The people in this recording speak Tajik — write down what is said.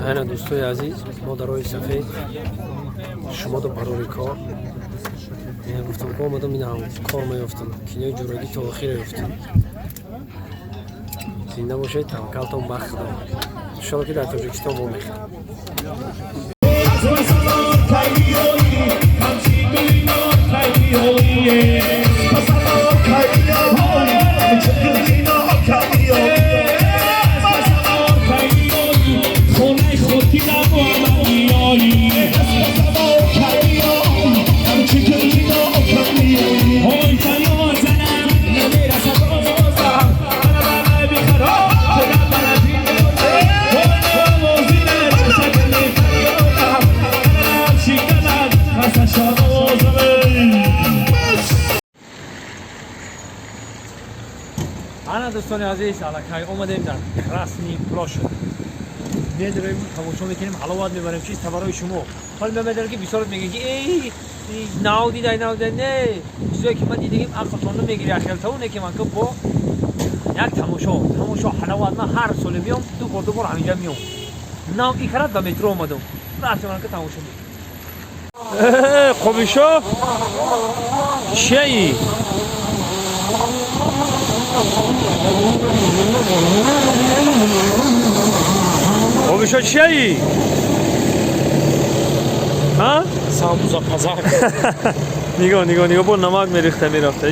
Ана, дӯстои азиз, мо дар роҳи сафед, шумо до барори кор. Гуфтам, ки омадам, ина кор меёфтам, кинои ҷурагӣ то охира ёфтам. Зинда бошед, таваккалтон ба Худо. Иншолло, ки дар Тоҷикистон вомехӯрем. Ана, дӯстони азиз, аллакай омадем дар Красный площадь. Медроем, тамошо мекунем, ҳаловат мебарем чиста барои шумо. Ҳол мемедонам, ки бисёрот мегӯяд, ки эй, нав дидай, нав дидай. Не, чизое ки ман дидагим, ақлтон намегири, ахелтавоне ки ман ки бо як тамошо, тамошо, ҳаловат. Ман ҳар соле меом, ду бор, ду бор ҳаминҷа меом. Нав икарат ба метро омадам, рафтем, ки тамошо мекунем. Қобишо чияи? Қобишо чияи? Ҳа? Самбуза пазак. Нигоҳ, нигоҳ, нигоҳ, бо намак мерихта мерафта.